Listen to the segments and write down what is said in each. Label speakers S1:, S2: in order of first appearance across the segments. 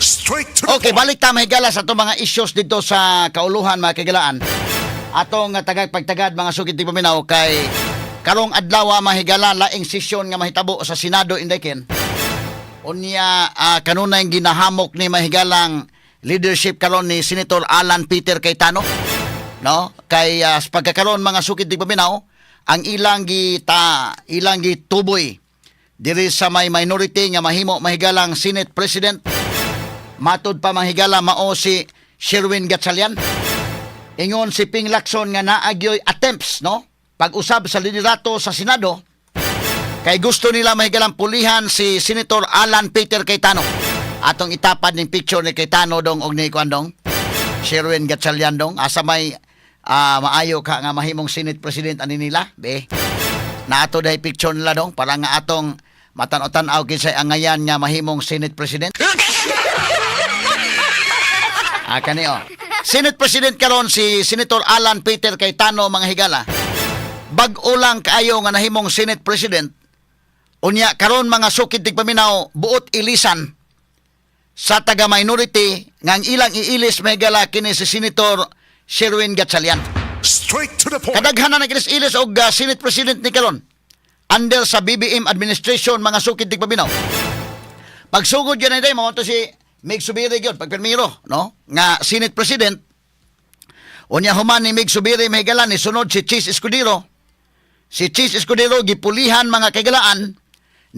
S1: Straight to the
S2: Okay,
S1: point.
S2: Balik ta, mahigala, sa atong mga issues dito sa kauluhan, mga kahigalaan. Atong tagag pagtagad, mga sukit tigpaminaw, kay karong adlaw, mahigala, laing sesyon nga mahitabo sa Senado, Indayken. Unya kanunay ginahamok ni mahigalang leadership karon ni Senator Alan Peter Cayetano. No? Kay sa pagkakaron, mga sukit tigpaminaw, ang ilang gita ilang gituboy diri sa may minority nga mahimo mahigalang Senate President, matud pa, mahigala, mao si Sherwin Gatchalian. Ingon si Ping Lacson nga naagyoy attempts, no, pag-usab sa liderato sa Senado kay gusto nila mahigalang pulihan si Senator Alan Peter Cayetano. Atong itapad ning picture ni Cayetano dong og ni kuan dong. Sherwin Gatchalian dong, asa may maayo ka nga mahimong Senate President ani nila, be. Naato dahi picture nila dong para nga atong matan-o-tan-aw kinsay angayan nga mahimong Senate President. Ah, kani oh. Senate President karon si Senator Alan Peter Cayetano, mga higala. Bag-o lang kaayo nga nahimong Senate President. Unya karon, mga sukid tigpaminaw, buot ilisan sa taga minority nga ang ilang iilis, mahigala, kini si Senator Sherwin Gatchalian.
S1: Straight to the point.
S2: Kadaghan na nag-ilis og Senate President ni karon under sa BBM administration, mga sukid tigpaminaw. Pagsugod yun ay mao to si Migz Zubiri gyud pagpirmiro, no, nga Senate President. Unya human ni Migz Zubiri, mahigala, ni sunod si Chiz Escudero. Si Chiz Escudero gipulihan, mga kaigalaan,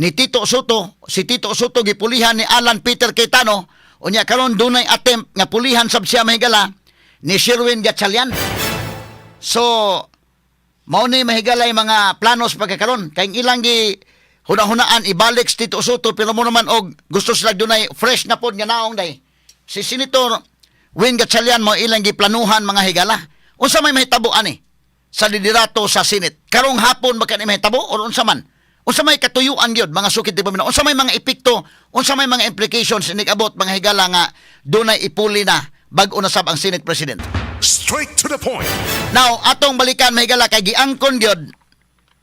S2: ni Tito Sotto. Si Tito Sotto gipulihan ni Alan Peter Cayetano. Unya karon dunay attempt nga pulihan sab siya, mahigala, ni Sherwin Gatchalian. So mao ni, mahigalay, mga planos pagkakaron kay ang ilang gi huna-hunaan ibalik si Tito Sotto, pero mo naman og gusto sila dunay fresh na pod nga naong day. Si Senator Win Gatchalian mo ilang giplanuhan, mga higala. Unsa may mahitabo ani sa liderato sa Senate? Karong hapon ba kani mahitabo or unsa man? Unsa may katuyuan gyud, mga sukid tigpaminaw? Unsa may mga epekto? Unsa may mga implications inig-abot, mga higala, nga dunay ipuli na bag-o na sab ang Senate President?
S1: Straight to the point.
S2: Now, atong balikan, mahigala, kay giangkon gyud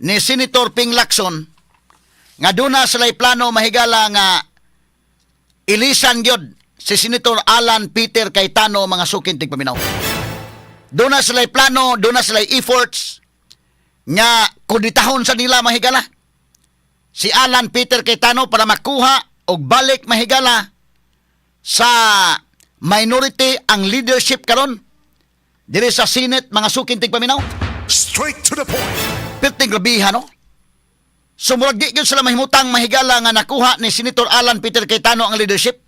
S2: ni Senator Ping Lacson nga duna sila'y plano, mahigala, nga ilisan gyud si Senator Alan Peter Cayetano, mga sukin tigpaminaw. Duna sila'y plano, duna sila'y efforts nga kuditahon sa nila, mahigala, si Alan Peter Cayetano para makuha og balik, mahigala, sa minority ang leadership karon diri sa Senate, mga sukin tigpaminaw.
S1: Straight to the point.
S2: Perting grabihan, no? So murag di gyud sila mahimutang, mahigala, nga nakuha ni Senator Alan Peter Cayetano ang leadership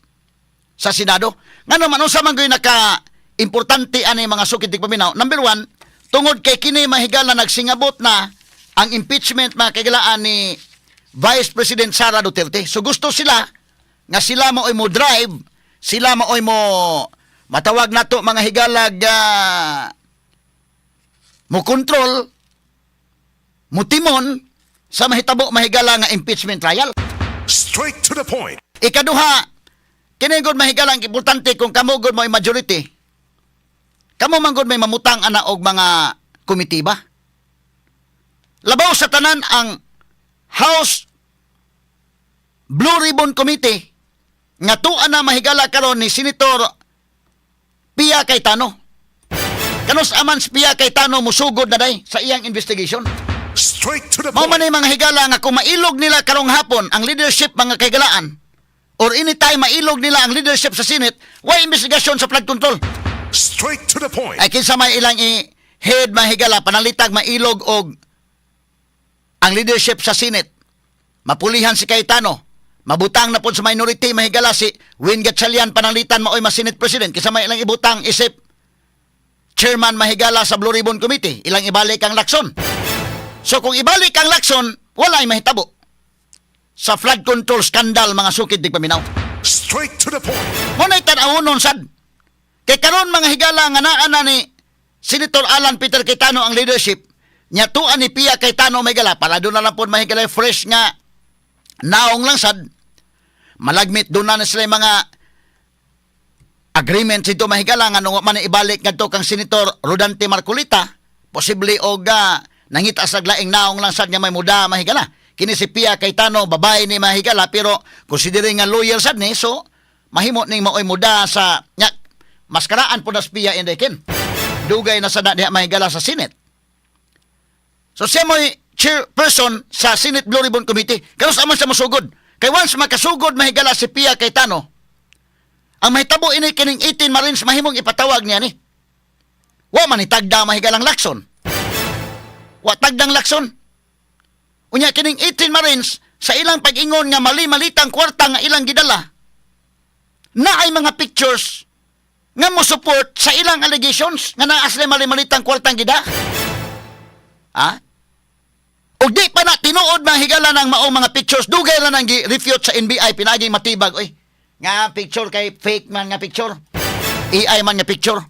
S2: sa Senado. Ngano man, unsa man gyud naka importante ani, mga sukid tigpaminaw? Number one, tungod kay kini, mahigala, nagsingabot na ang impeachment, mga kaigalaan, ni Vice President Sara Duterte. So gusto sila nga sila mo mo drive, sila mo matawag nato, mga higalag, mo control, mutimon sa mahitabo, mahigala, nga impeachment trial.
S1: Straight to the point.
S2: Ikaduha, kini gud, mahigala, ang importante kung kamo gud mo majority. Kamo man gud may mamutang ana og mga komitiba. Labaw sa tanan ang House Blue Ribbon Committee nga tuan na, mahigala, karon ni Senator Pia Cayetano. Kanus aman si Pia Cayetano musugod na day sa iyang investigation?
S1: Straight to the
S2: Mao
S1: point.
S2: Man ni, mga higala, nga kung mailog nila karong hapon ang leadership, mga kahigalaan, or anytime mailog nila ang leadership sa Senate, why investigasyon sa flood control?
S1: Straight to the point.
S2: Ay kinsa may ilang i-head, mahigala, panalitag mailog og ang leadership sa Senate? Mapulihan si Cayetano. Mabutang na po sa minority, mahigala, si Win Gatchalian panalitan maoy ma Senate President. Kinsa may ilang ibutang isip chairman, mahigala, sa Blue Ribbon Committee? Ilang ibalik ang Lacson. So kung ibalik ang Lacson, wala ay mahitabo sa flood control scandal, mga sukid tigpaminaw.
S1: Straight to the point.
S2: Mo na'y tan-awonon sad. Kay karon, mga higala, nga naa na ni Senator Alan Peter Cayetano ang leadership, nya tuan ni Pia Cayetano, mahigala, para doon na lang po, mahigala, fresh nga naong lang sad. Malagmit doon na sila yung mga agreement dito, mahigala, nga nung man ibalik ngadto kang Senator Rodante Marcoleta, posible og nangita sa laing naong lang sad nga may muda, mahigala. Kini si Pia Cayetano, babae ni, mahigala, pero considering nga lawyer sad ni, so Mahimo ning maoy muda sa nya maskaraan po na Pia, Inday Ken. Dugay na sa na diha, mahigala, sa Senate. So siya mo'y chairperson sa Senate Blue Ribbon Committee. Kanus-a man siya mosugod? Kay once makasugod, mahigala, si Pia Cayetano, ang mahitabo ini kining 18 Marines mahimong ipatawag niya ni. Wa man itagda, mahigalang Lacson. Wa tagdang Lacson. Unya kining 18 Marines sa ilang pag-ingon nga mali-malitang kwarta nga ilang gidala, na ay mga pictures nga mo support sa ilang allegations nga naa sila mali-malitang kwartang gida. Ha? Ug di pa na tinuod, mga higala, ng maong mga pictures, dugay lang nang gi-refute sa NBI pinaaging matibag oy. Nga picture kay fake man nga picture. AI man nga picture.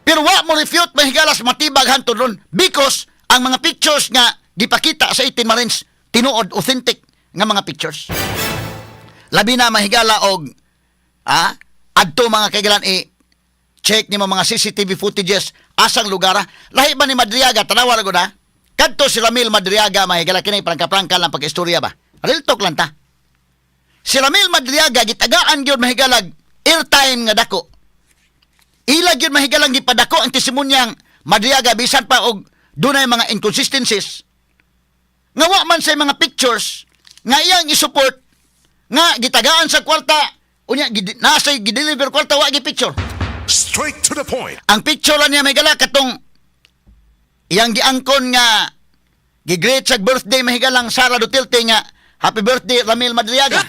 S2: Pero wa mo refute, mahigala, sa matibag hantod ron because ang mga pictures nga gipakita sa 18 Marines, tinuod, authentic nga mga pictures. Labi na, mahigala, og adto, mga kaigalan, i check nimo mga CCTV footages asang lugar, ah. Lahi ba ni Madriaga, tanawa ra gud ha. Kadto si Ramil Madriaga, mahigala, kini prangka-prangka lang pag-istorya ba. Real talk lang ta. Si Ramil Madriaga gitagaan gyud, mahigalag, airtime nga dako. Ila gyud, mahigalang, gipadako ang testimonya Madriaga bisan pa og dunay mga inconsistencies. Nga wa man say mga pictures nga iyang i-support nga gitagaan sa kwarta, unya nasa gideliver kwarta, wa gi picture.
S1: Straight to the point.
S2: Ang picture lang niya, mahigala, katong iyang giangkon nga gi-greet sa birthday, mahigalang Sara Duterte nga "Happy birthday, Ramil Madriaga."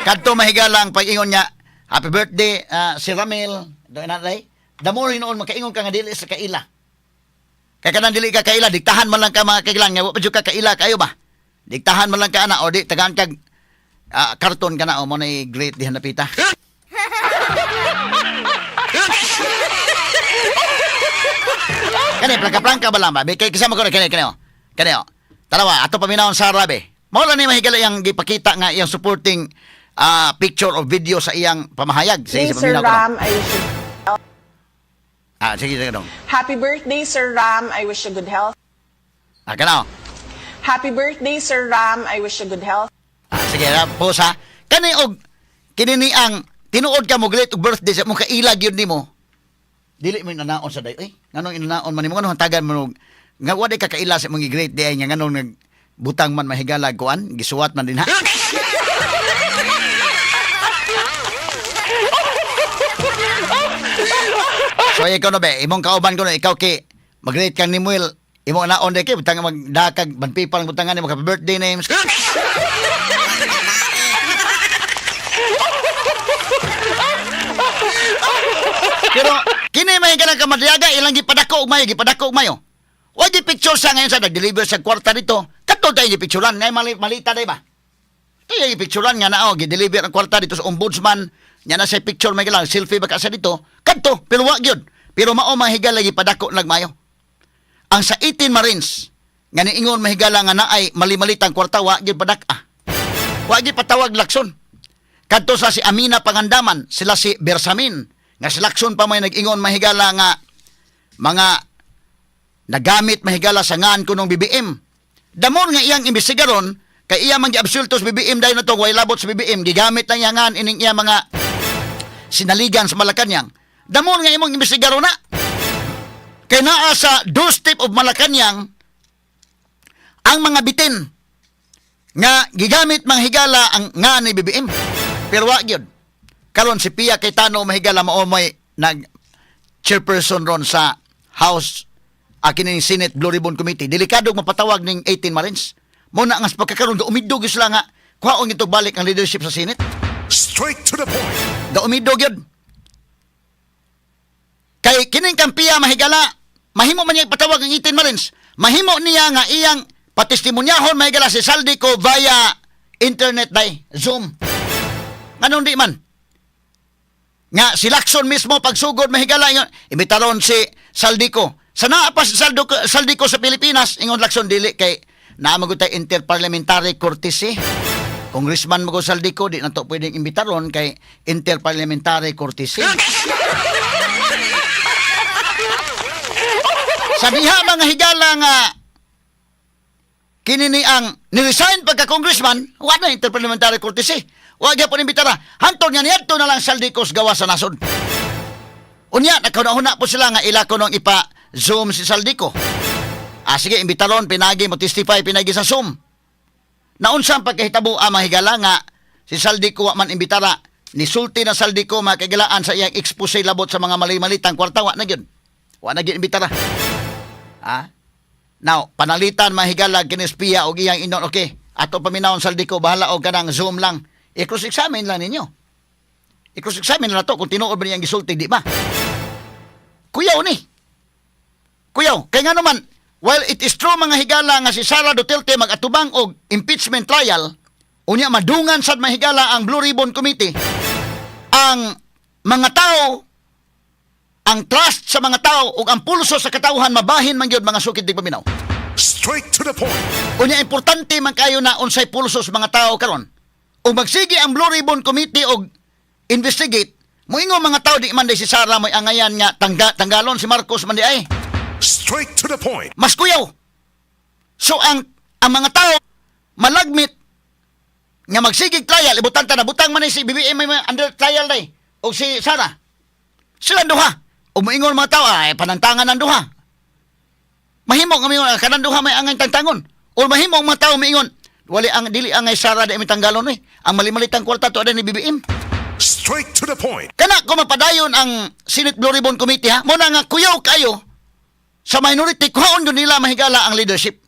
S2: Kadto, mahigala, ang pag-ingon niya, "Happy birthday, si Ramil." Doon na day. The more hinuon makaingon ka nga dili sa kaila. Kay kanang dili ka kaila, diktahan man lang ka, mga kailan nga wa pa jud ka kaila kayo ba? Diktahan man lang ka ana o di tagaan kag karton ka na o mo na great diha napita. Kani prangka-prangka ba lang ba? Kay kasama ko na kani kani oh. Kani oh. Tanawa ato paminawon sa Arabe. Mao lang ni, mahigala, yang gipakita nga iyang supporting picture or video sa iyang pamahayag. Sige,
S3: Hey,
S2: sa
S3: Sir
S2: paminaw ko na.
S3: Ram, I wish you
S2: Ah, sige, sige dong.
S3: Happy birthday, Sir Ram. I wish you good health.
S2: Ah, kana oh.
S3: Happy birthday, Sir Ram. I wish you good health.
S2: Ah, sige, po sa kani og kini ni ang tinuod ka mo greet og birthday sa mo kaila gyud nimo. Dili mo inanaon sa day. Eh, nganong inanaon man nimo, nganong hantagan mo nga wa ka kaila sa imong greet day nga nganong nagbutang man, mahigala, kuan gisuwat man din ha. So ikaw na be, imong kauban ko na ikaw kay mag-greet kang ni Muel, imong naon day kay butang magdakag banpipa lang butangan nimo happy birthday names. Pero kini may kanang kamadriaga ilang gipadako og mayo, gipadako og mayo. Wa gi picture sa ngayon sa nag-deliver sa kwarta dito. Kadto tayo gipicturean ngay mali, malita day ba? Tayo gipicturean nga nao gi-deliver ang kwarta dito sa ombudsman. Nya na sa picture may lang selfie ba ka sa dito. Kadto pero wa gyud. Pero mao, mahigala, gipadako nagmayo. Ang sa 18 Marines nga niingon, mahigala, nga naay mali-malitang kwarta, wa gyud padak-a. Wa gyud patawag Lacson. Kadto sa si Amina Pangandaman, sila si Bersamin, nga si Lacson pa may nag-ingon, mahigala, nga mga nagamit, mahigala, sa ngan kunong BBM. Damon nga iyang imbestigaron kay iya man giabsulto sa BBM dahil na to way labot sa BBM, gigamit lang iya ngan ining iya mga sinaligan sa Malacanang. Damon nga imong imbestigaron na. Kay naa sa doorstep of Malacanang ang mga bitin nga gigamit mga higala ang nga ni BBM. Pero wa gyud. Karon si Pia Cayetano, mahigala, mao may nag chairperson ron sa House a kining Senate Blue Ribbon Committee. Delikado mapatawag ning 18 Marines. Mo na nga sa pagkakaroon gaumidog gyud sila nga kuhaon ito balik ang leadership sa Senate.
S1: Straight to the point.
S2: Gaumidog yun. Kay kining kampiya, mahigala, mahimo man niya ipatawag ang 18 Marines. Mahimo niya nga iyang patestimunyahon, mahigala, si Zaldy Co via internet day, Zoom. Nganong di man? Nga si Lacson mismo pagsugod, mahigala, ingon, imbitaron si Zaldy Co. Sa naa pa si Zaldy Co sa Pilipinas, ingon Lacson, dili kay naa man gud tay interparliamentary courtesy. Congressman mo ko Zaldy Co, di na to pwedeng imbitaron kay interparliamentary courtesy. Sa diha, mga higala, nga Kini ni ang ni-resign pagka congressman, wa na interparliamentary courtesy. Wa gyapon imbitara. Hantod nga niadto na lang Zaldy Co gawa sa nasod. Unya, nakahuna po sila nga ila ko nung ipa-Zoom si Zaldy Co. Ah, sige, imbitaron, pinagi mo testify, pinagi sa Zoom. Naunsa ang pagkahitabo ang mga higala nga si Zaldy Co wa man imbitara. Nisulti na Zaldy Co, mga kahigalaan, sa iyang expose labot sa mga mali-malitang kwarta, wa na gyud. Wa na gyud imbitara. Ah? Now, panalitan, mga higala, kini Pia og iyang inon, okay. Ato paminawon, Zaldy Co, bahala og kanang Zoom lang. I-cross-examine lang ninyo. I-cross-examine lang to kung tinuod ba niyang gisulti, di ba? Kuyaw ni. Kuyaw, kay nga naman, while it is true, mga higala, nga si Sara Duterte mag-atubang og impeachment trial, unya madungan sad, mga higala, ang Blue Ribbon Committee, ang mga tao, ang trust sa mga tao ug ang pulso sa katawhan mabahin man gyud, mga sukid tigpaminaw.
S1: Straight to the point.
S2: Unya importante man kayo na unsay pulso sa mga tao karon. Ug magsige ang Blue Ribbon Committee og investigate, moingon mga tao, di man diay si Sara may angayan nga tanggalon si Marcos man diay.
S1: Straight to the point.
S2: Mas kuyaw. So ang mga tao malagmit nga magsigig trial, ibutan ta na butang man ni si BBM may mga under trial day o si Sara. Sila duha. Ug moingon mga tao, ay panantangan ang duha. Mahimo nga moingon, kanang duha may angay tangtangon. O mahimo ang mga tao moingon, wali ang dili angay Sara di may tanggalon eh. Ang malimalitang kwarta to ni BBM.
S1: Straight to the point.
S2: Kana kung mapadayon ang Senate Blue Ribbon Committee ha, mo na nga kuyaw kayo sa minority, kuhaon yun nila, mahigala, ang leadership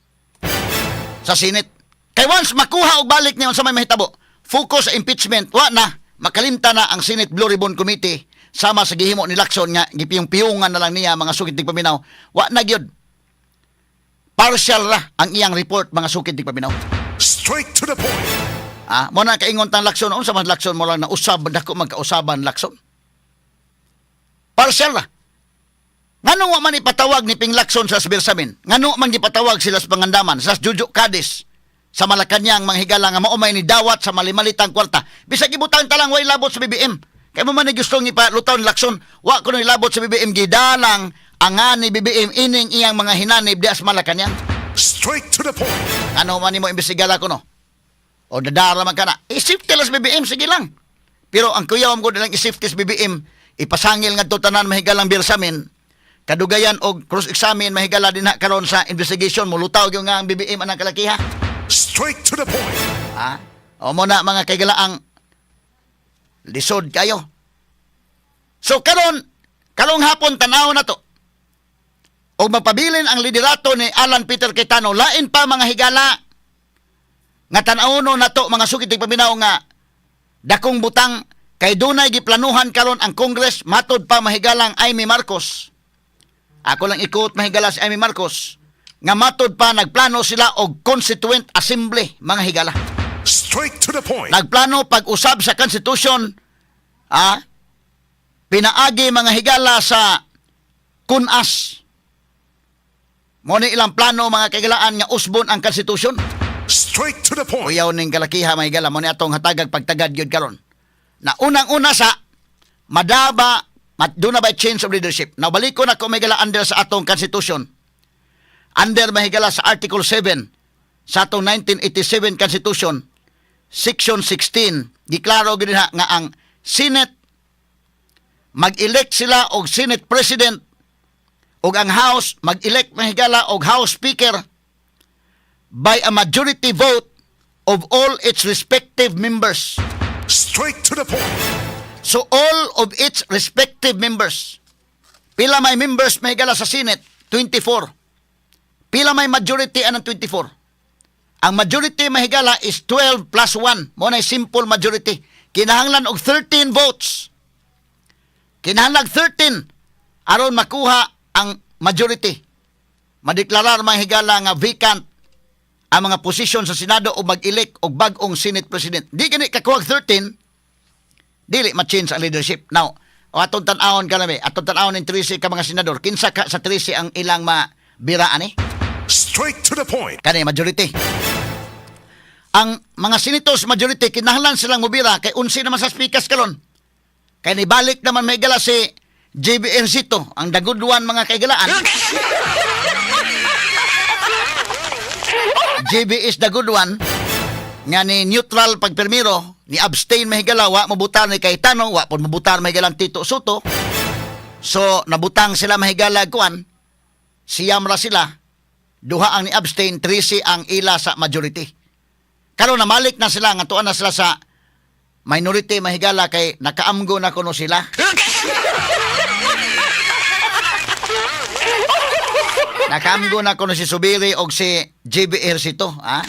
S2: sa Senate. Kay once makuha og balik niya, sa may mahitabo, focus sa impeachment, wa na, makalimta na ang Senate Blue Ribbon Committee sama sa gihimo ni Lacson nga gipiyong-piyungan na lang niya, mga sukit tigpaminaw. Wa na gyud. Partial ra ang iyang report, mga sukit tigpaminaw.
S1: Straight to the point.
S2: Ah, mo na kaingon tang Lacson, unsa man Lacson mo lang na usab dako magkausaban Lacson. Partial ra. Ngano wa man ipatawag ni Ping Lacson sa Bersamin? Ngano man gipatawag sila sa Pangandaman, sa Juju Cadiz, sa Malacañang, mga higala, nga mao may ni dawat sa malimalitang kwarta? Bisag ibutang talang way labot sa BBM. Kay mo man ni gustong ipalutaw ni Lacson, wa ko labot sa BBM, gidalang ang ni BBM ining iyang mga hinanib di sa Malacañang.
S1: Straight to the point.
S2: Ano man nimo imbestigala ko no? O dadara man ka na. I-safety lang sa BBM, sige lang. Pero ang kuyaw ko lang i-safety sa BBM, ipasangil nga to tanan, mahigalang Bersamin, kadugayan og cross-examine, mahigala, din na karon sa investigation, mulutaw gyud nga ang BBM anang kalakiha.
S1: Straight to the point.
S2: Ha? O mo na, mga kaigalaang, lisod kayo. So karon, karong hapon tanaw na to. O mapabilin ang liderato ni Alan Peter Cayetano, lain pa, mga higala, nga tan-awon na to, mga sukit paminaw, nga dakong butang kay dunay giplanuhan karon ang Congress matod pa, mahigalang, Imee Marcos. Ako lang ikot, mahigala, si Imee Marcos nga matod pa nagplano sila og Constituent Assembly, mga higala.
S1: Straight to the point.
S2: Nagplano pag-usab sa Constitution, pinaagi, mga higala, sa Con-Ass. Mo ni ilang plano, mga kahigalaan, nga usbon ang Constitution.
S1: Straight to the point.
S2: Uyaw ning kalakiha, mga higala, mo ni atong hatagag pagtagad gyud karon. Na unang-una sa madaba mat, doon na by change of leadership. Now balik ko na ko, mahigala, under sa atong Constitution. Under, mahigala, sa Article 7 sa atong 1987 Constitution, Section 16, giklaro gyud nga ang Senate mag-elect sila og Senate President ug ang House mag-elect, mahigala, og House Speaker by a majority vote of all its respective members.
S1: Straight to the point.
S2: So all of its respective members. Pila may members, mahigala, sa Senate? 24. Pila may majority anang 24? Ang majority, mahigala, is 12 plus 1. Mo na simple majority. Kinahanglan og 13 votes. Kinahanglan 13 aron makuha ang majority. Madeklarar, mga higala, nga vacant ang mga posisyon sa Senado o mag-elect og bag-ong Senate President. Di gani kakuha og 13, dili ma-change ang leadership. Now, o atong tan-awon kanami, atong tan-awon ning 13 ka mga senador, kinsa ka sa 13 ang ilang mabiraan eh?
S1: Straight to the point.
S2: Kani majority. Ang mga senators majority kinahanglan silang mobira kay 11 naman sa speakers karon. Kay nibalik naman, mahigala, si JB Ejercito, ang dagudwan, mga kaigalaan. JB is the good one nga ni neutral pagpermiro, ni abstain, mahigala, wa mabutar ni Cayetano, wa pud mabutar, mahigala, Tito Sotto. So nabutang sila, mahigala, kuan, 9 ra sila, duha ang ni abstain, 13 ang ila sa majority. Karon namalik na sila nga tuan na sila sa minority, mahigala, kay nakaamgo na kuno sila. Nakaamgo na kuno si Zubiri og si JB Ejercito, ha?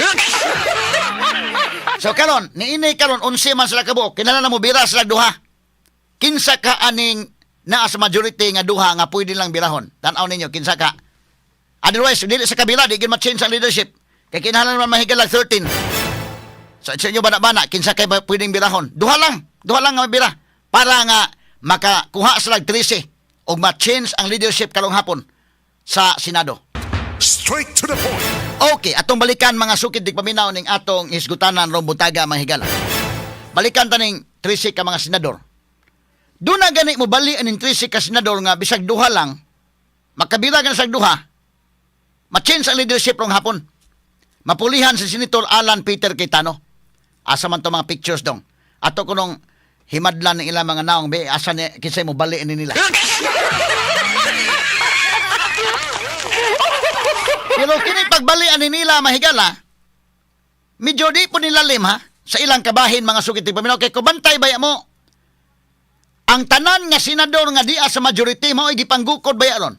S2: So karon, niini karon 11 man sila kabuok, kinahanglan na mo bira sila duha. Kinsa ka aning naa sa majority nga duha nga pwede lang birahon? Tan-aw ninyo kinsa ka. Otherwise, dili sa kabila, di gyud ma-change ang leadership. Kay kinahanglan naman, mahigala, 13. So, sa inyo bana-bana, kinsa kay ba pwedeng birahon? Duha lang. Duha lang nga mabira. Para nga makakuha sila 13 o ma-change ang leadership karong hapon sa Senado.
S1: Straight to the point.
S2: Okay, atong balikan, mga sukid tigpaminaw, ning atong hisgutanan rong buntaga, mga higala. Balikan ta ning 13 ka mga senador. Doon na gani mo bali aning 13 ka senador nga bisag duha lang, makabira ka na sa duha, ma-change ang leadership rong hapon. Mapulihan si Senator Alan Peter Cayetano. Asa man to mga pictures dong? Ato kunong himadlan ng ilang mga naong be, asa ni kinsay mo bali ni nila. Pero kini pagbalian ni nila, mahigala, medyo di po nilalim ha, sa ilang kabahin, mga sukit paminaw, kay kubantay baya mo, ang tanan nga senador nga dia sa majority mao gipanggukod baya ron.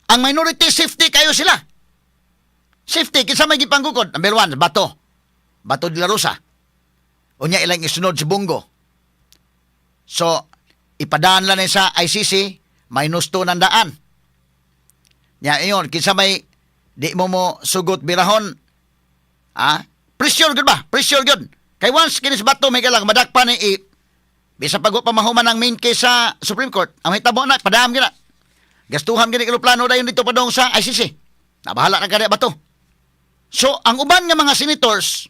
S2: Ang minority, safety kayo sila. Safety, kinsa may gipanggukod? Number one, Bato. Bato de la Rosa. Unya ilang isunod si Bong Go. So, ipadaan lang ni sa ICC, minus 2 ng daan. Nya ingon, kinsa may di mo mo sugot birahon, ah, pressure gud ba? Pressure gud. Kay once kinis Bato may galang madakpa ni i bisa pag pa mahuman ang main case sa Supreme Court, ang hitabo na padam gina. Gastuhan gini eroplano dayon dito padong sa ICC. Nabahala na kada Bato. So, ang uban nga mga senators,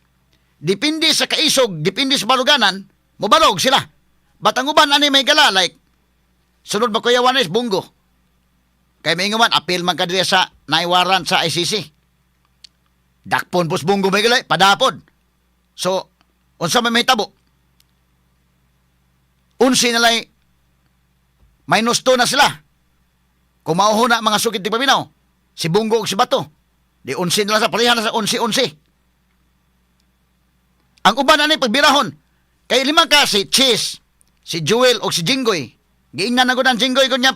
S2: depende sa kaisog, depende sa baruganan, mobarog sila. But ang uban ani may gala, like, sunod ba Kuya Juanes, Bong Go. Kay may man, appeal man ka diri sa naiwaran sa ICC. Dakpon pos Bong Go may gala, padapod. So, unsa may mahitabo? 11 na lay, minus 2 na sila. Kung mauho na, mga sukit di paminaw, si Bong Go ug si Bato. Di 11 na lang sa pareha na sa 11-11. Ang uban ani pagbirahon, kay lima ka si Chiz, si Joel o si Jinggoy. Giingnan na gud ang Jinggoy kunya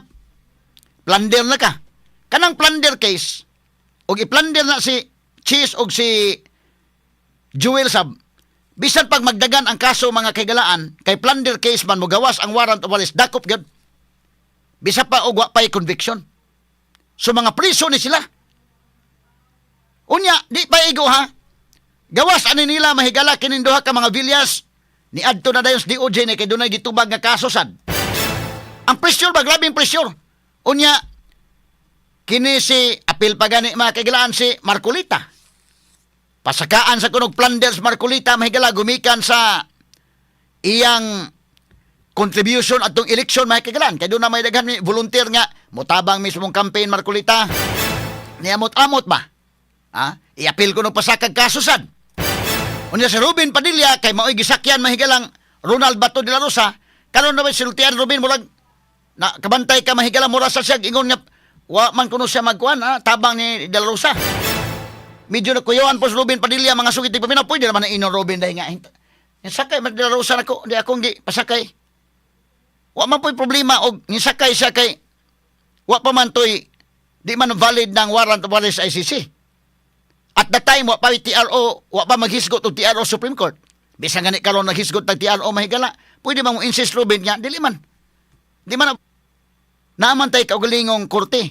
S2: plunder na ka. Kanang plunder case, og i-plunder na si Chiz og si Joel sab. Bisan pag magdagan ang kaso, mga kaigalaan, kay plunder case man, mogawas ang warrant of arrest, dakop gyud. Bisa pa og wa pay conviction. So mga priso ni sila. Unya, di pa igo ha. Gawas ani nila, mahigala, kining duha ka mga Villas ni adto na dayon sa DOJ ni kay dunay gitubag nga kaso sad. Ang pressure ba, grabing pressure. Unya kini si apil pa gani, mga kaigalaan, si Marcoleta. Pasakaan sa kunog plunder si Marcoleta, mahigala, gumikan sa iyang contribution atong election, mga kaigalaan. Kay doon na may daghan ni volunteer nga motabang mismong campaign Marcoleta. Niamot-amot ba? Ha? I-appeal ko no pasakag kaso sad. Unya si Robin Padilla kay mao'y gisakyan, mahigalang, Ronald Bato de la Rosa, karon na ba sultian Robin, murag na kabantay ka, mahigala, mura sa siya ingon nga wa man kuno siya magkuan ha, tabang ni de la Rosa. Medyo nakuyawan po si Robin Padilla, mga sugit di paminaw, pwede naman na inon Robin dahil nga sakay man de la Rosa nako, di akong gi pasakay. Wa man po'y problema og nisakay siya kay wa pa man to'y di man valid ng warrant of arrest sa ICC. At that time, wa pa yung TRO, wa pa maghisgot og TRO Supreme Court. Bisan gani karon naghisgot ng TRO, mahigala, pwede man mo insist Robin nga, dili man. Di man naaman tay kaugalingong korte.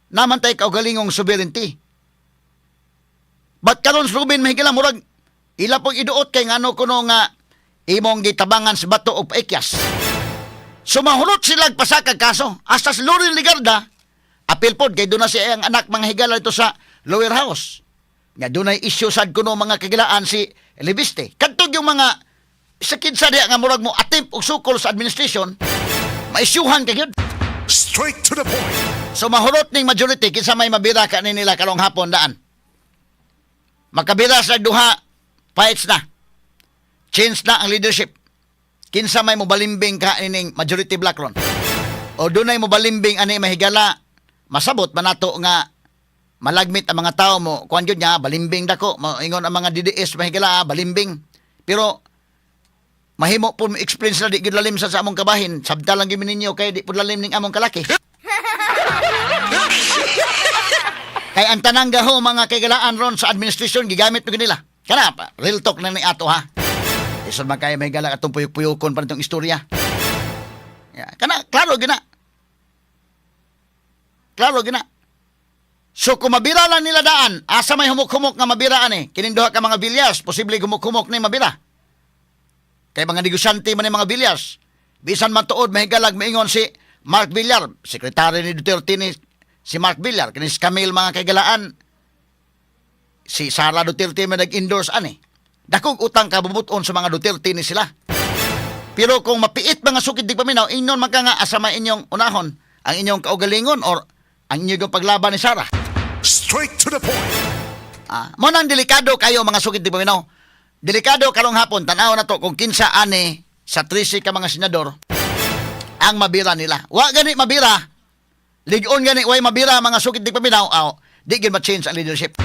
S2: Naaman tay kaugalingong sovereignty. But karon si Robin, mahigala, murag ila pong iduot kay ngano kuno nga imong gitabangan si Bato og paikyas. Sumahurot sila pasakag kaso. Hasta si Loren Legarda, apil pod kay doon na siya ang anak, mga higala, ito sa lower house. Nga dunay issue sad kuno, mga kagilaan, si Leviste. Kadtog yung mga sa kinsa diha nga murag mo attempt og sukol sa administration, maisyuhan kay gyud.
S1: Straight to the point.
S2: So mahurot ning majority, kinsa may mabira ka ni nila karong hapon daan? Makabira sa duha, fights na. Change na ang leadership. Kinsa may mobalimbing ka ining majority bloc ron? O dunay mobalimbing ani, mahigala, masabot man nato nga malagmit ang mga tao mo kuan gyud nga balimbing dako moingon ang mga DDS, mahigala, ah, balimbing, pero mahimo po mo explain sila, di gyud lalim sa among kabahin, sabta lang gyud ninyo kay di po lalim ning among kalaki. Kay ang tanang gaho, mga kaigalaan, ron sa administrasyon gigamit mo nila kana pa. Real talk na ni ato, ha. Isan man kaya, mahigala, atong puyok-puyokon pa nitong istorya. Yeah. Kana klaro gina, klaro gina. So kung mabira lang nila daan, asa may humok-humok nga mabira ani? Kining duha ka mga Villars, posible humok-humok ni mabira. Kay mga negosyante man ni mga Villars. Bisan man tuod, mahigalag, maingon si Mark Villar, sekretary ni Duterte ni si Mark Villar, kini si Camille, mga kaigalaan. Si Sara Duterte man nag-endorse ani. Dakog utang kabubuton sa mga Duterte ni sila. Pero kung mapiit, mga sukid di paminaw, ingon man ka nga asa may inyong unahon, ang inyong kaugalingon or ang inyong paglaban ni Sara.
S1: Straight to the point.
S2: Ah, mo nang delikado kayo, mga sukid di paminaw. Delikado karong hapon, tan-aw na to kung kinsa ani sa 13 ka mga senador ang mabira nila. Wa gani mabira. Ligon gani way mabira, mga sukid di paminaw. Aw, di gyud ma-change ang leadership.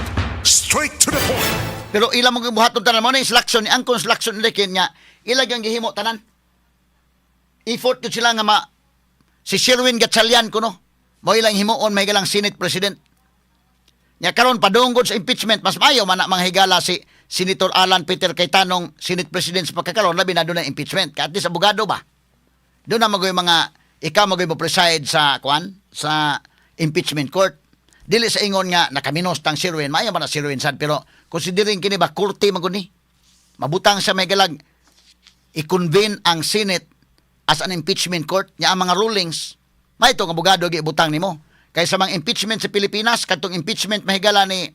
S1: Straight to the point.
S2: Pero ila mong buhaton tanan mo ni Lacson ni Angkon Lacson ni nga ila gyud gihimo tanan. Effort gyud sila nga ma si Sherwin Gatchalian kuno. Mo ilang himuon may galang Senate President. Nya karon padunggod sa impeachment, mas maayo man na mga higala si Senator Alan Peter Cayetano Senate President sa pagkakaroon, labi na doon ang impeachment. Kaya at least abogado ba? Doon na magoy mga ikaw magoy mo preside sa kuan sa impeachment court. Dili sa ingon nga nakaminos tang Sherwin, maayo man na Sherwin sad, pero considering kini ba korte man gud ni. Mabutang sa may galag i-convene ang Senate as an impeachment court nya ang mga rulings may itong abogado gibutang nimo. Kay sa mga impeachment sa Pilipinas, kadtong impeachment, mahigala, ni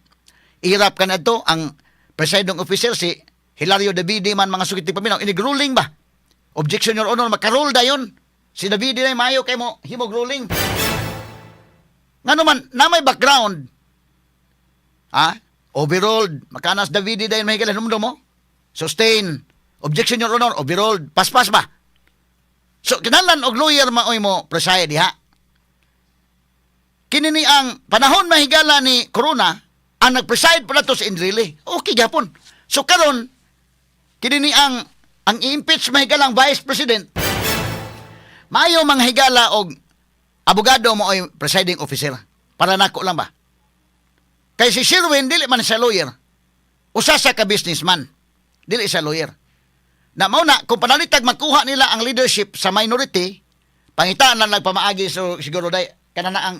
S2: Erap kanadto, ang presiding officer si Hilario Davide man, mga sukit paminaw, inig ruling ba, "Objection, Your Honor," makarule dayon si Davide na maayo kay mo himog ruling ngano man na may background, ha, overruled makanas Davide dayon, mahigala, numdo mo, "Sustain. Objection, Your Honor, overruled." Paspas ba? So kinahanglan og lawyer maoy mo preside diha. Kini ni ang panahon, mahigala, ni Corona, ang nag-preside pa nato si Enrile. Okay gyapon. So karon kini ni ang i-impeach, mahigala, ang vice president. Maayo, mga higala, og abogado mo ay presiding officer. Para nako lang ba? Kay si Sherwin dili man siya lawyer. Usa siya ka businessman. Dili siya lawyer. Na mao na kung panalitag makuha nila ang leadership sa minority, pangitaan lang nagpamaagi, so siguro day kana na ang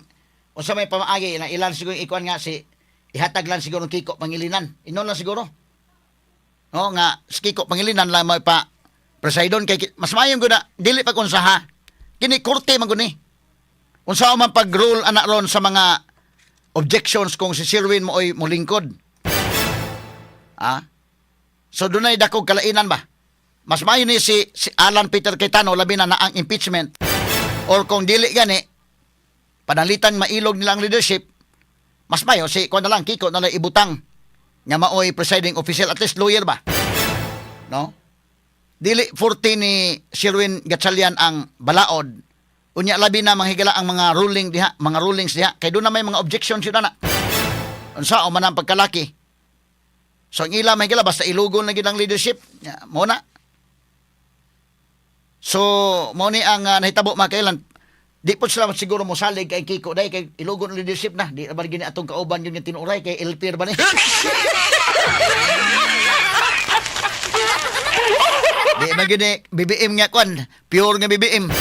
S2: unsa may pamaagi na ilan siguro ikuan nga si ihatag lang siguro Kiko Pangilinan. Inon lang siguro. No nga si Kiko Pangilinan lang may pa presidon kay mas maayo gud na dili pa kung ha. Kini korte man gud ni. Unsa man pag-rule ana ron sa mga objections kung si Sherwin mo oy molingkod. Ah? So dunay dakog kalainan ba? Mas maayo ni si Alan Peter Cayetano, labi na na ang impeachment, or kung dili gani panalitan mailog nila ang leadership, mas mayo si kuan na lang, Kiko na lang ibutang nga maoy presiding official, at least lawyer ba, no? Dili 40 ni Sherwin Gatchalian ang balaod unya, labi na, manghigala, ang mga ruling diha, mga rulings diha, kay doon na may mga objections yun na unsa o man ang pagkalaki. So ang ila, mahigala, basta ilugon na gid ang leadership. Ya, mo na. So mo ni ang nahitabo, mga kailan. Di po sila siguro mosalig kay Kiko dai kay ilugon ang leadership na. Di na ba gini atong kauban yun nga tinuray kay LP ba ni? Di man gini BBM nga kwan, pure nga BBM.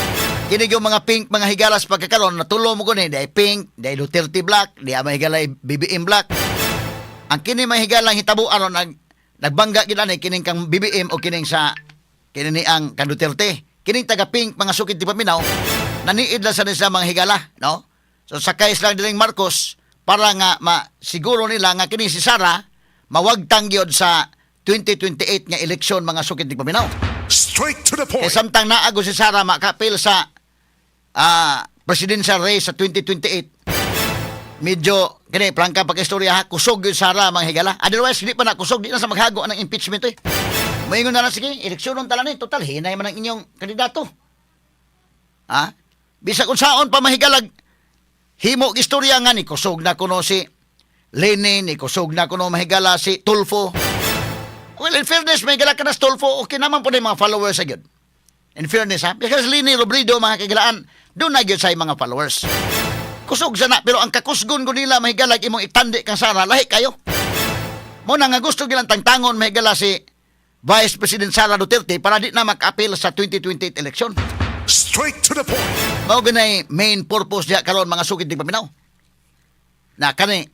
S2: Kini yung mga pink, mga higalas, pagkakaron natulo mo ko ni di pink, di Duterte bloc, di mga higala BBM bloc. Ang kini mga higalang hitabo aron nagbangga gid ani kining kang BBM o kining sa kini ni ang kang Duterte. Kining taga pink, mga sukit di paminaw, naniid lang sa nila, mga higala, no? So sakay sila diling Marcos para nga masiguro nila nga kini si Sara mawagtang gyud sa 2028 nga eleksyon, mga sukit di paminaw.
S1: Straight to the
S2: Kay
S1: point.
S2: samtang naago si Sara makapil sa presidential race sa 2028, Medyo kini prangka pagka-istorya ha, kusog gyud Sara, mga higala. Otherwise di pa na kusog, di na sa maghago ang impeachment eh. Moingon na lang, sige, eleksyonon ta lang ni, total hinay man ang inyong kandidato. Ha? Bisag unsaon pa, mahigalag, himo og istorya nga ni kusog na kuno si Leni, ni kusog na kuno, mahigala, si Tulfo. Well, in fairness, mahigala, ka na si Tulfo, okay naman po na yung mga followers sa gyud. In fairness ha, because Leni Robredo, mga kagilaan, doon na gyud sa mga followers. Kusog sana, pero ang kakusgon ko nila, mahigalag, imong itandi kang Sara, lahi kayo. Mo na nga gusto gilang tangtangon, mahigala, si Vice President Sara Duterte para di na mag-appeal sa 2028 election.
S1: Straight to the point.
S2: Mao ganay main purpose diha karon, mga sukid di paminaw. Na kani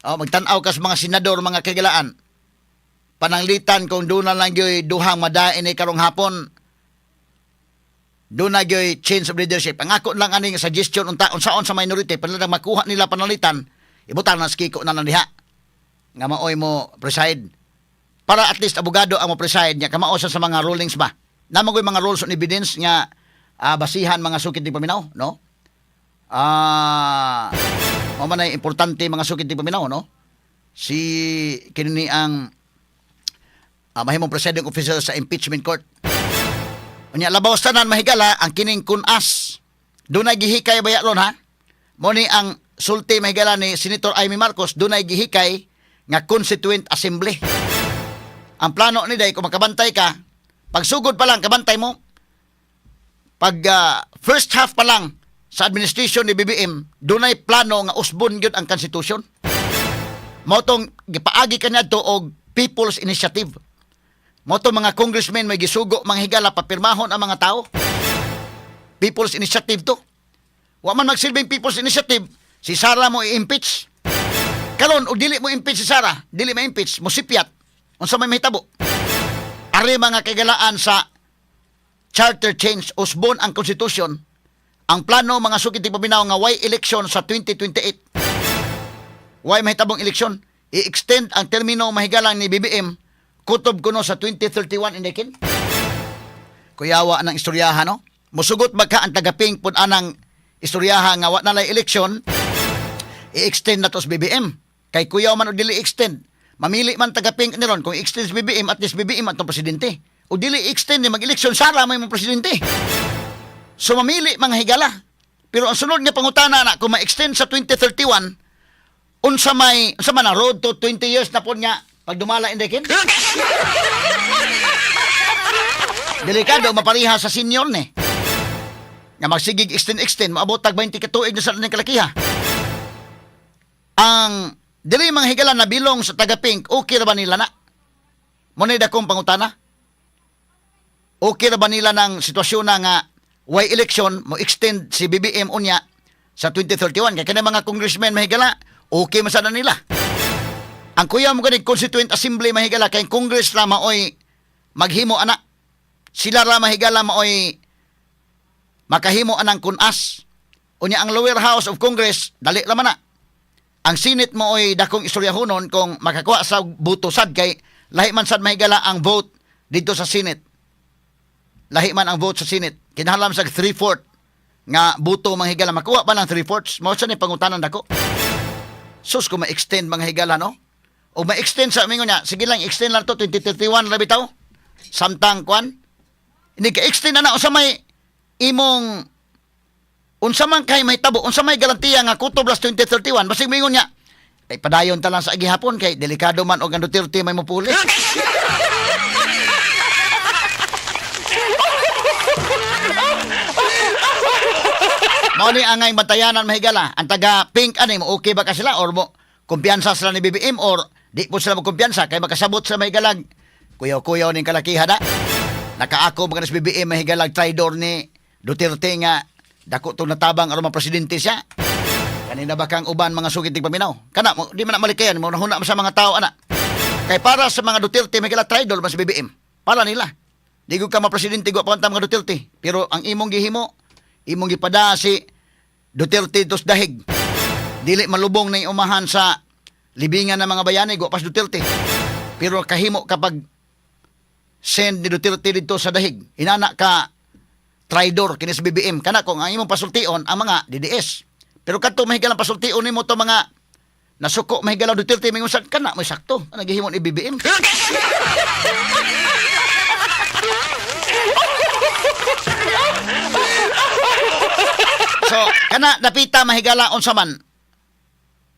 S2: oh, magtan-aw ka sa mga senador, mga kagilaan. Pananglitan kung doon na lang gyoy duhang madain ni karong hapon, doon na gyoy change of leadership. Ang ako lang aning suggestion unta unsaon sa minority panalitan makuha nila, panalitan ibutang na si Kiko na lang diha nga maoy mo preside para at least abogado ang mo preside niya, kamao sa mga rulings ba naman ko'y mga rules on evidence nga basihan, mga sukid di paminaw, no? Mao man ay importante, mga sukid di paminaw, no, si kini ang mahimong presiding officer sa impeachment court. Unya, labaw sa tanan, mahigala, ang kining kunas. Dunay gihikay baya ron ha. Mo ni ang sulti, mahigala, ni Senator Imee Marcos, dunay gihikay nga Constituent Assembly. Ang plano ni day, kung makabantay ka, pagsugod pa lang kabantay mo, pag first half pa lang sa administration ni BBM, dunay plano nga usbon gyud ang konstitusyon. Mao tong gipaagi kaniadto og People's Initiative. Mao tong mga congressmen may gisugo, mga higala, papirmahon ang mga tao. People's Initiative to. Wa man magsilbing People's Initiative, si Sara mo i-impeach. Karon og dili mo impeach si Sara, dili ma-impeach, mo sipyat. Unsa may mahitabo? Ari, mga kagalaan, sa charter change, usbon ang konstitusyon. Ang plano, mga sukid paminaw, nga way election sa 2028. Way mahitabong eleksyon. I-extend ang termino, mahigalang, ni BBM kutob kuno sa 2031 indikin. Kuyawa ng istoryaha, no? Musugot ba ka ang tagaping pud anang istoryaha nga wa na lay eleksyon, i-extend na to sa BBM? Kay kuyaw man o dili extend. Mamili man tagaping ni ron kung i-extend sa BBM, at least BBM atong presidente. O dili extend ni mag-eleksyon, Sara may mong presidente. So mamili, mga higala. Pero ang sunod nga pangutana na, kung ma-extend sa 2031, unsa man na road to 20 years na po niya pag dumala indekin? Delikado mapariha sa senior ni. Nga magsigig extend extend, maabot tag 20 ka tuig na sa ning kalakiha. Ang dili, mga higala, na bilong sa taga Pink, okay ra ba nila na? Mo na dakong pangutana. Okay ra ba nila ng sitwasyon na nga way election, mo extend si BBM unya sa 2031? Kay kani mga congressmen, mahigala, okay man sana nila. Ang kuya mo gani Constituent Assembly, mahigala, kay Congress ra maoy maghimo ana. Sila ra, mahigala, maoy makahimo anang kunas. Unya ang lower house of Congress dali ra man na. Ang Senate maoy dakong istoryahonon kung makakuha sa buto sad, kay lahi man sad, mahigala, ang vote dito sa Senate. Lahi man ang vote sa Senate. Kinahanglan sa 3/4 nga buto, mga higala. Makuha pa ng 3/4? Mao sa ni pangutanan dako. Sus, kung ma-extend, mga higala, no? O ma-extend sa mingon niya, sige lang, extend lang to, 2031 ra bitaw. Samtang kwan. Hindi ka extend na na, unsa may imong unsa man kay mahitabo, unsa may garantiya nga kutob las 2031, basig mingon niya, kay padayon ta lang sa gihapon kay delikado man og ang Duterte may mopuli. Mao ni angay bantayanan, mahigala. Ang taga Pink ani mo okay ba ka sila or mo kumpiyansa sila ni BBM or di po sila mo kumpiyansa kay makasabot sila, mahigalag. Kuyaw-kuyaw ning kalakiha na. Nakaako mga sa BBM, mahigalag, traidor ni Duterte nga dako tong natabang aron presidente siya. Kanina ba kang uban, mga sugit tig paminaw? Kana mo di man na malikayan mo nahuna sa mga tao ana. Kay para sa mga Duterte, mahigala, traidor man si BBM. Para nila. Di ko ka ma-presidente gwa pa mga Duterte. Pero ang imong gihimo, imong gipada si Duterte dos dahig. Dili malubong na umahan sa libingan ng mga bayani, gwa pas Duterte. Pero kahimo kapag send ni Duterte dito sa dahig. Inana ka traidor kini sa BBM. Kana kung ang imong pasultion ang mga DDS. Pero kadto, mahigala, pasultion nimo to mga nasuko, mahigala, Duterte, may usad kana may sakto ang nagihimo ni BBM. So kana dapita, mahigala, unsa man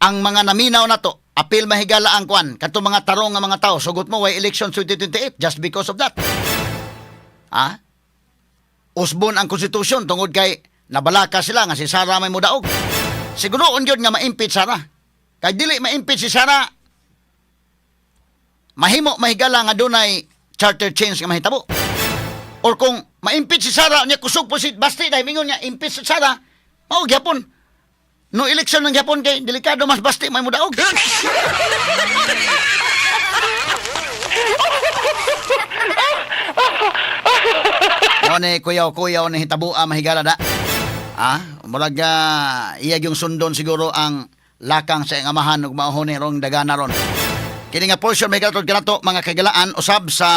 S2: ang mga naminaw nato, apil, mahigala, ang kwan kadto mga tarong nga mga tao, sugot mo way election 2028 just because of that. Ha, usbon ang konstitusyon tungod kay nabalaka sila nga si Sara may mudaog. Siguro gyud nga ma-impeach Sara. Kay dili ma-impeach si Sara, mahimo, mahigala, nga dunay charter change nga mahitabo. Or kung ma-impeach si Sara nya kusog po si Basti dahil mingon nga impeach si Sara, mao gyapon. No election ng gyapon kay delikado mas Basti may mudaog. Mo ni kuyaw-kuyaw ni hitabua, mahigala da. Ah, murag iya yung sundon siguro ang lakang sa iyang amahan ug mao ni rong dagana ron. Kini nga portion, mahigala, tod kanato mga kagalaan usab sa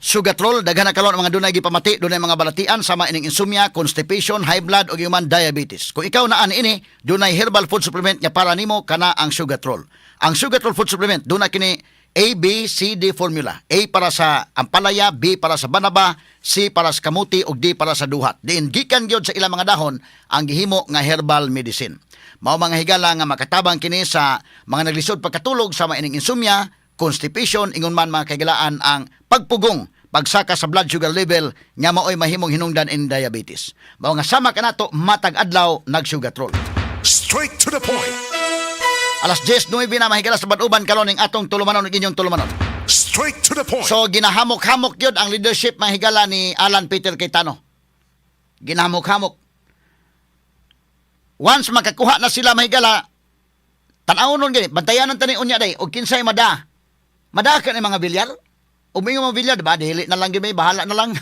S2: Sugatrol, daghan na karon ang mga dunay gipamati, dunay mga balatian sama ining insomnia, constipation, high blood ug human diabetes. Kung ikaw naa niini, dunay herbal food supplement nga para nimo, kana ang Sugatrol. Ang Sugatrol food supplement dunay kini A, B, C, D formula. A para sa ampalaya, B para sa banaba, C para sa kamuti ug D para sa duhat. Diin gikan gyud sa ilang mga dahon ang gihimo nga herbal medicine. Mao, mga higala, nga makatabang kini sa mga naglisod pagkatulog sama ining insomnia, constipation, ingon man, mga kaigalaan, ang pagpugong, pagsaka sa blood sugar level nga maoy mahimong hinungdan in diabetes. Mao nga sama kanato matag adlaw nagsugatrol.
S1: Straight to the point.
S2: Alas 10:09 na, mahigala, sa bad-uban karon ning atong tulumanon ug inyong tulumanon.
S1: Straight to the point.
S2: So ginahamok-hamok yun ang leadership, mga higala, ni Alan Peter Cayetano. Ginahamok-hamok. Once makakuha na sila, mahigala, tan-aw nun gani, bantayanan tani unya day, og kinsay mada. Mada ka ni mga Villar. O mingon mga Villar, diba? Dili na lang gyud may, bahala na lang.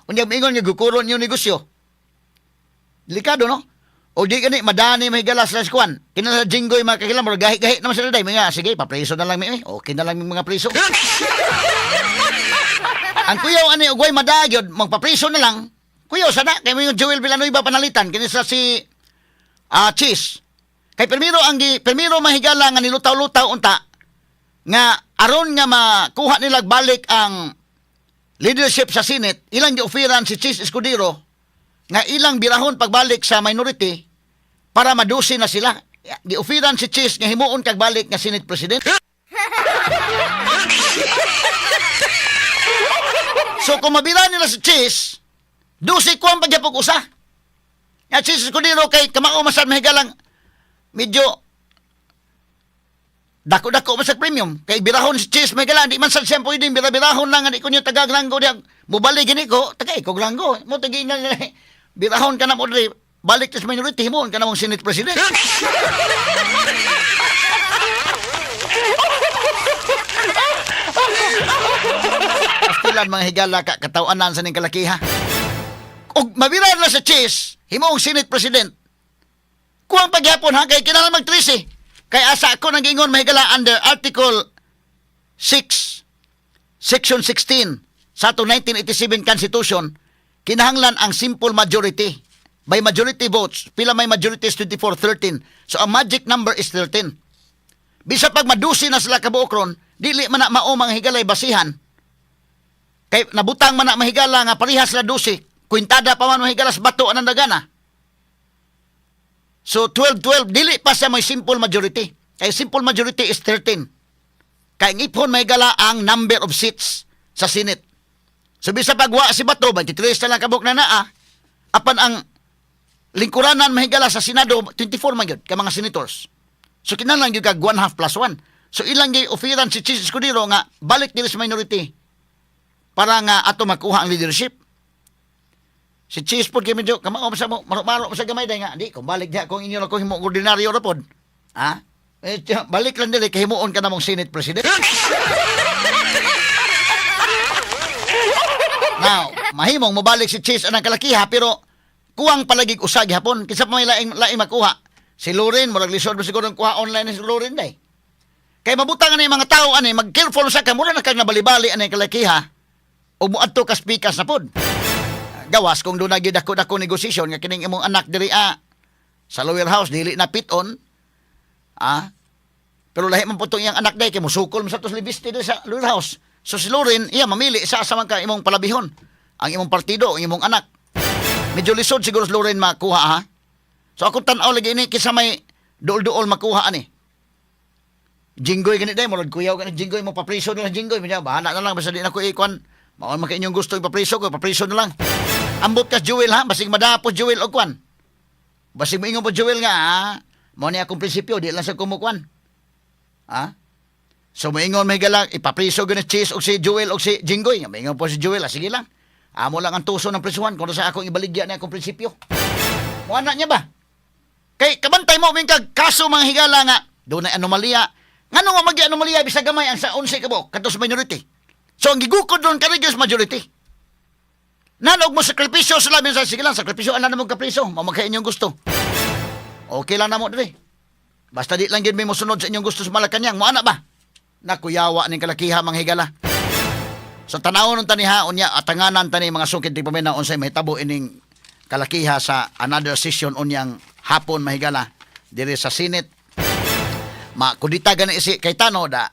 S2: Unya mingon nga gukuron yung negosyo. Delikado, no? O di gani madani, mahigala, sa kuan. Kina sa Jinggoy, mga kakilam, murag gahi-gahi naman sila day. Mga, sige, papreso na lang mi. Eh. Okay na lang yung mga preso. Ang kuyaw ani ugway madagyod, magpapreso na lang. Kuyaw sana kay mo yung Joel Villanueva panalitan kini sa si Cheese. Kay primero ang gi primero, mahigala, nga nilutaw-lutaw unta nga aron nga makuha nila balik ang leadership sa Senate, ilang gi-offeran si Chiz Escudero nga ilang birahon pagbalik sa minority para madusi na sila. Gi-offeran si Chiz nga himuon kag balik nga Senate President. So kung mabira nila si Chiz, dusi ko ang pagyapog usa. Nga Chiz Escudero kay kamao masad, mahigalang, medyo dako-dako man sa premium. Kay birahon si Chiz, mahigala, di man sad siya pwedeng bira-birahon lang, di ko niyo tagag ranggo diya. Mubalik gini ko, tagay ko ranggo. Mo tagi na birahon ka na mo diri. Balik sa minority, himuon ka na mong Senate President. Pastilan, mga higala, ka katawanan sa ning kalakiha. Og mabira na sa Chiz, himuong Senate President. Kuwang pagyapon ha, kay kinahanglan mag 13. Kay asa ako nang gingon, mahigala, under Article 6, Section 16 sa atong 1987 Constitution, kinahanglan ang simple majority. By majority votes, pila may majority is 24-13. So ang magic number is 13. Bisa pag madusi na sila kabuok ron, dili man na mao, mga higalay, basihan. Kay nabutang man na, mahigala, nga parehas sila dusi. Kwintada pa man, mahigala, sa bato anang dagana. So 12-12, dili pa siya may simple majority. Kay simple majority is 13. Kay ang iphon, mahigala, ang number of seats sa Senate. So bisa pagwa si Bato, 23 na lang kabuk na naa. Apan ang lingkuranan, mahigala, sa Senado, 24 man gyud ka mga senators. So kinahanglan gyud kag 1 half plus 1. So ilang gyud offeran si Chiz Escudero nga balik diri sa minority para nga ato makuha ang leadership. Si Chiz pod kay medyo kamao sa mo, maro-maro sa gamay day nga di kung balik diha kung inyo na ko himo ordinaryo ra pod. Ha? Eh, tiya, balik lang dili kay himuon ka na mong Senate President. Now, mahimong mobalik si Chiz anang kalakiha pero kuwang palagig usa gihapon kinsa pa may laing laing makuha. Si Loren, murag lisod mo siguro ang kuha online ni si Loren day. Kay mabutang ani mga tao ani mag-careful sa ka, mura na kag nabalibali ani kalakiha o muadto ka speakers na pod. Gawas kung doon na gyud dako-dako negosasyon nga kining imong anak diri sa lower house dili na piton. Ah. Pero lahi man po itong iyang anak day kay musukol man sa tos Leviste diri sa lower house. So si Loren, iya mamili sa asa man ka imong palabihon. Ang imong partido, ang imong anak. Medyo lisod siguro si Loren makuha, ha. So ako tan-aw lagi ini kisa may duol-duol makuha ani. Jinggoy gani day, murag kuyaw gani Jinggoy mo papriso na lang Jinggoy, medyo bahala na lang basta di na ko ikuan. Mao man kay inyong gusto ipapriso ko, ipapriso na lang. Ambot kas Jewel, ha, basig madapos Jewel og kwan. Basig moingon po Jewel nga ha. Mao ni akong prinsipyo, di lang sa kumukuan. Ha? So moingon may galang ipapriso gani Chiz og si Jewel og si Jinggoy. Nga moingon po si Jewel, ah, sige lang. Amo lang ang tuso ng prisuhan kung sa akong ibaligya na akong prinsipyo. Mo ana niya ba? Kay kabantay mo min kag kaso, mga higala, nga doon ay anomalya. Ngano nga magi anomalya bisag gamay ang sa 11 ka buok kadto sa minority? So ang gigukod doon kani majority. Nanog mo sakripisyo sila minsan, sige lang, sakripisyo ana mo kapriso, mao man kay inyong gusto. Okay lang na mo diri. Basta di lang gid may mosunod sa inyong gusto sa Malacanang, mo ana ba? Nakuyawa ning kalakiha, mga higala. So tanawon nun tani ha, unya atanganan tani, mga sukid ti paminaw, unsay mahitabo ining kalakiha sa another session unyang hapon, mahigala, diri sa Senate. Makudita gani si Cayetano da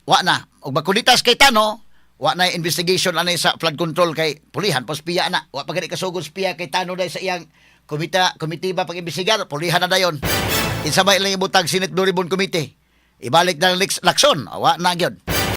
S2: wa na. Og makudita si Cayetano, wa na investigation anay sa flood control kay pulihan pos piya na. Wa pa gani kasugod piya Cayetano day sa iyang komita komite ba pag-imbestigar, pulihan na dayon. Kinsa ba ilang ibutag Senate Blue Ribbon Committee? Ibalik na Lacson, wa na gyud.